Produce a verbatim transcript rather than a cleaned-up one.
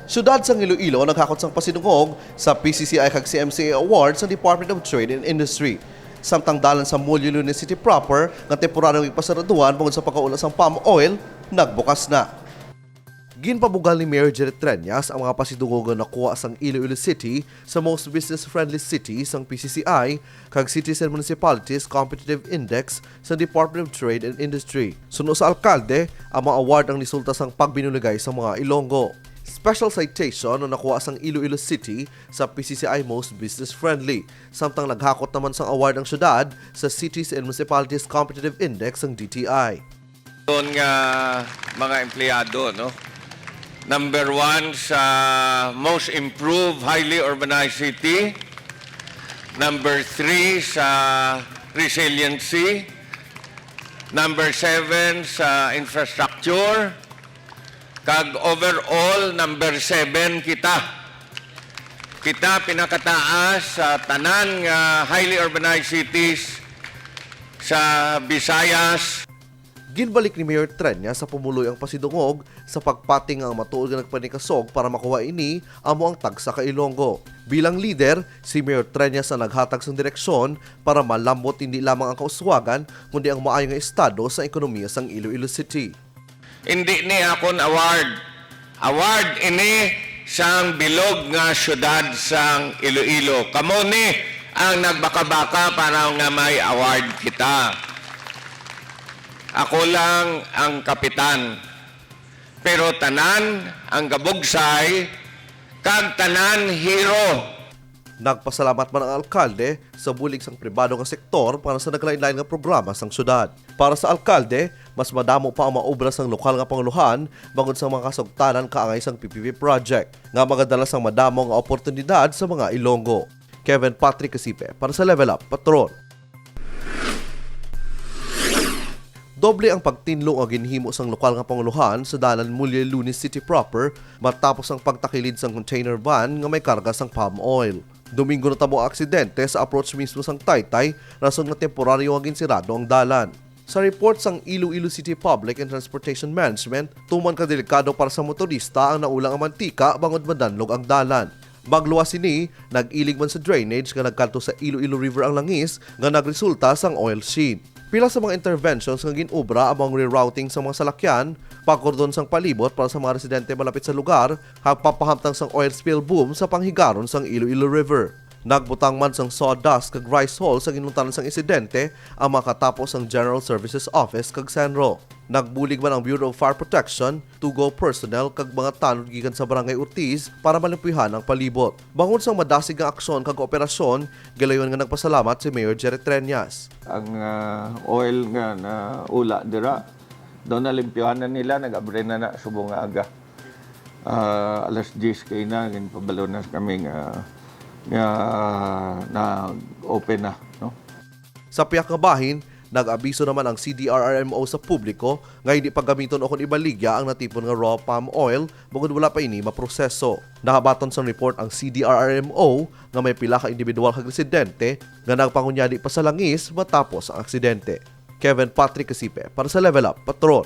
Siyudad sang Iloilo naghakot sang pasidungog sa P C C I kag C M C A Award sa Department of Trade and Industry. Samtang dalan sa Mulyo, Iloilo City proper nga temporaryong ipasaraduan bangod sa pagkaula sang palm oil, nagbukas na. Ginpabugal ni Mayor Jerry Treñas ang mga pasidungog nga nakuha sang Iloilo City sa Most Business Friendly City sang P C C I kag Cities and Municipalities Competitive Index sa Department of Trade and Industry. Suno sa alkalde, ang mga award ang resulta sang pagbinuligay sa mga Ilonggo. Special citation ang nakuha sang Iloilo City sa P C C I Most Business Friendly, samtang naghakot naman sang award ang syudad sa Cities and Municipalities Competitive Index sang D T I. Doon nga mga empleyado, no? Number one sa most improved, highly urbanized city. Number three sa resiliency. Number seven sa infrastructure. Kag overall, number seven kita. Kita pinakataas sa tanan nga highly urbanized cities sa Visayas. Ginbalik ni Mayor Treñas sa pumuluyo ang pasidungog sa pagpati nga ang matuod nga nagpanikasog para makuha ini amo ang tagsa ka Ilonggo. Bilang lider, si Mayor Treñas ang naghatag sang direksyon para malambot hindi lamang ang kauswagan, kundi ang maayo nga estado sa ekonomiya sang Iloilo City. Hindi ni akon award. Award ini sang bilog nga syudad sang Iloilo. Kamo ni ang nagbakabaka para nga may award kita. Ako lang ang kapitan. Pero tanan ang gabugsay kag tanan hero. Nagpasalamat man ang alkalde sa bulig sang pribado nga sektor para sa naglain-lain nga programa sang syudad. Para sa alkalde, mas madamo pa ang maobra sang lokal nga pangulohan bangod sa mga kasugtanan kaangay sang P P P project nga magadala sang madamo nga oportunidad sa mga Ilonggo. Kevin Patrick Casipe para sa Level Up Patrol. Doble ang pagtinlo nga ginhimo sang lokal nga pangulohan sa dalan Mulyo, Iloilo City proper matapos ang pagtakilid sang container van nga may karga sang palm oil. Domingo natabo ang aksidente sa approach mismo sang Taytay, rason nga temporaryo nga ginsirado ang dalan. Sa report sang Iloilo City Public and Transportation Management, tuman ka delikado para sa motorista ang naulang nga mantika bangod madanlog ang dalan. Magluwas sini, nag-ilig man sa drainage nga nagkadto sa Iloilo River ang langis nga nagresulta sang oil sheet. Pila sa mga interventions nga gin-obra amo ang rerouting sa mga salakyan, pagkordon sang palibot para sa mga residente malapit sa lugar, kag pagpahamtang sang oil spill boom sa panghigaron sang Iloilo River. Nagbutang man sang sawdust kag rice hull sa ginluntaran sang insidente ang makatapo sang General Services Office kag CENRO. Nagbulig man ang Bureau of Fire Protection, TUGO personnel kag mga tanod gikan sa Barangay Ortiz para malimpyuhan ang palibot. Bangod sang madasig nga aksyon kag operasyon, gilayon nga nagpasalamat si Mayor Jerry Treñas. Ang, ah, oil nga naula dira, daw nalimpyuhan na nila, nag-abri na na subong nga aga. Ah, alas diyes kay na, ginpabalo na kami nga, nga na-open na, no? Sa pihak nga bahin, nag-abiso naman ang C D R R M O sa publiko nga hindi paggamiton o kon ibaligya ang natipon nga raw palm oil bangod wala pa ini maproseso. Nahabaton sang report ang C D R R M O nga may pila ka individual kag residente nga nagpangunyadi pa sa langis matapos ang aksidente. Kevin Patrick Casipe para sa Level Up Patrol.